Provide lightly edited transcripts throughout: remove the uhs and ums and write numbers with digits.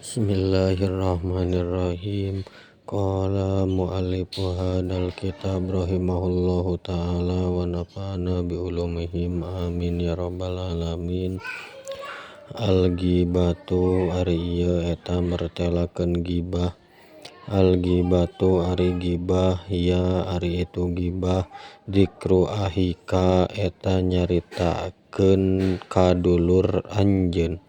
Bismillahirrahmanirrahim. Qala muallifu hadzal kitab rahimahullahu taala wa nafa'ana bi ulumihim amin ya rabbal alamin. Al-ghibatu ari ieu eta mertelakeun gibah. Al-ghibatu ari gibah ya ari itu gibah dzikru ahika eta nyaritakeun ka dulur anjeun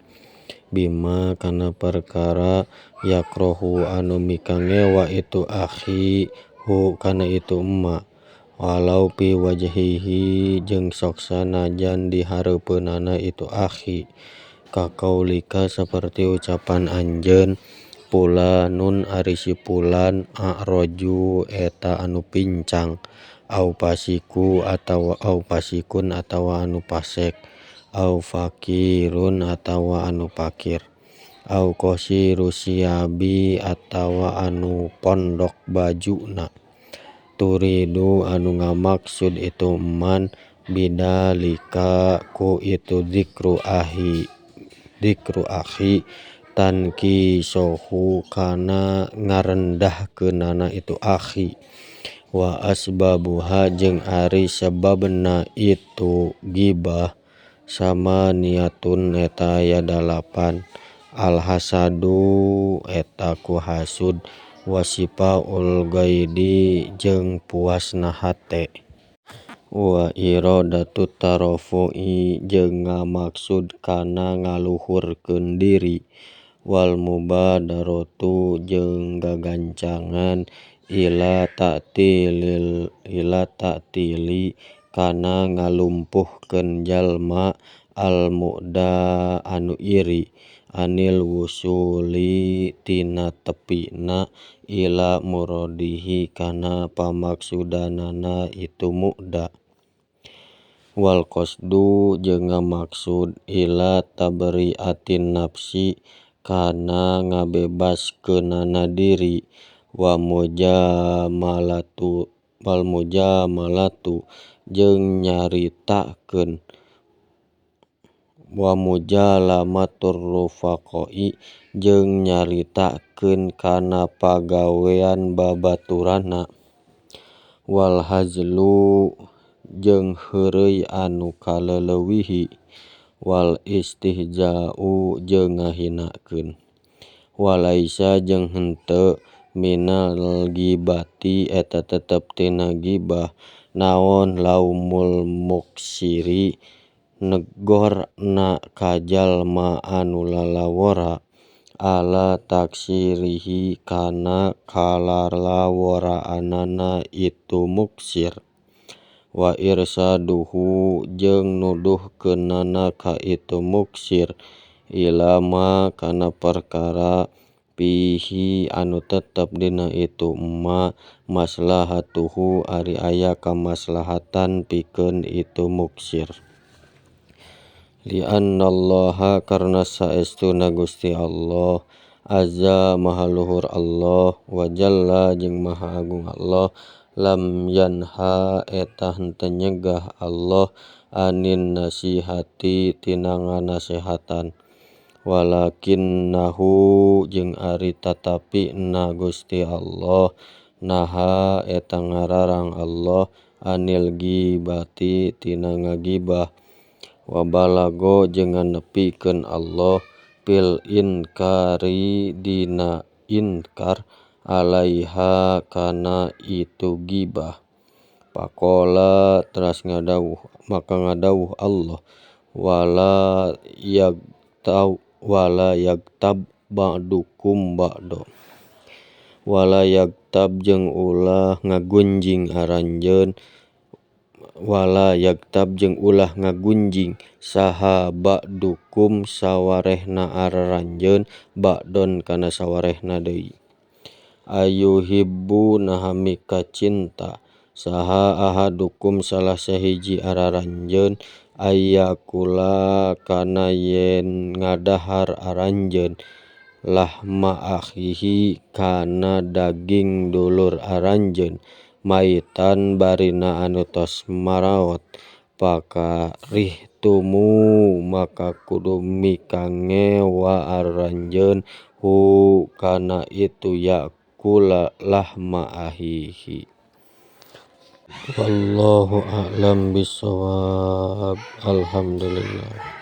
bima kana perkara yakrohu anu mikangewa itu akhi hu kana itu emma walau fi wajhihi jeung sok sanajan di hareupeunana itu akhi kaqaulika saperti ucapan anjeun fulanun ari si fulan a'raju eta anu pincang au fasiku atawa au fasikun atawa anu fasek au fakirun atawa anu fakir au qasiru siabi atawa anu pondok bajuna turidu anu ngamaksud itu man bidalika ku itu dzikru ahi dzikru akhi tankisohu kana ngarendahkeunana itu akhi wa asbabuha jeung ari sababna itu gibah samaniatun eta aya dalapan alhasadu eta ku hasud wasifaul ghaidi jeung puasna hate wa iradatu tarafu'i jeung ngamaksud kana ngaluhurkeun diri wal mubadaratu jeung gagancangan ila ta'tili kana ngalumpuhkeun jalma al mu'da anu iri anil wusuli tina tepina ila muradihi kana pamaksudanana itu mu'da wal qasdu jeung ngamaksud ila tabriatin nafsi kana ngabebaskeunana diri wa mujamalatu wal mujamalatu jeung nyaritakeun wa mujalamatur rufaqai jeung nyaritakeun kana pagawean babaturanna wal hazlu jeung heureuy anu kaleleuwihi wal istihza'u jeung ngahinakeun walaisa jeung henteu minal ghibati eta tetep tina gibah naon laumul muksiri negorna ka jalma anu lalawora ala taksirihi kana kalalaworaanana itu muksir wa irsaduhu jeung nuduhkeunana ka itu muksir ilama kana perkara fihi anu tetep dina itu emma maslahatuhu ari aya kamaslahatan pikeun itu muksir li'annallaha karna saestuna Gusti Allah azza maha luhur Allah wa jalla jeung maha agung Allah lam yanha eta henteu nyegah Allah anin nasihati tina nganasehatan walakinnahu jeung ari tatapina Gusti Allah naha eta ngararang Allah anil ghibati tina ngagibah wa balago jeung nganepikeun Allah fil inkari dina inkar alaiha kana itu gibah faqala teras ngadawuh maka ngadawuh Allah wala yagtab ba'dukum ba'do wala yagtab jeung ulah ngagunjing aranjeun wala yagtab jeung ulah ngagunjing saha ba'dukum sawarehna aranjeun ba'don kana sawarehna deui ayuhibbu naha mika cinta saha ahadukum salah sahiji araranjeun ayyakula kana yen ngadahar aranjeun lahma akhihi kana daging dulur aranjeun maitan barina anu tos maraot pakarihtumu maka kudu mikangewa aranjeun Hu kana itu ya'kula lahma ahihi. Wallahu a'lam bissawab. Alhamdulillah.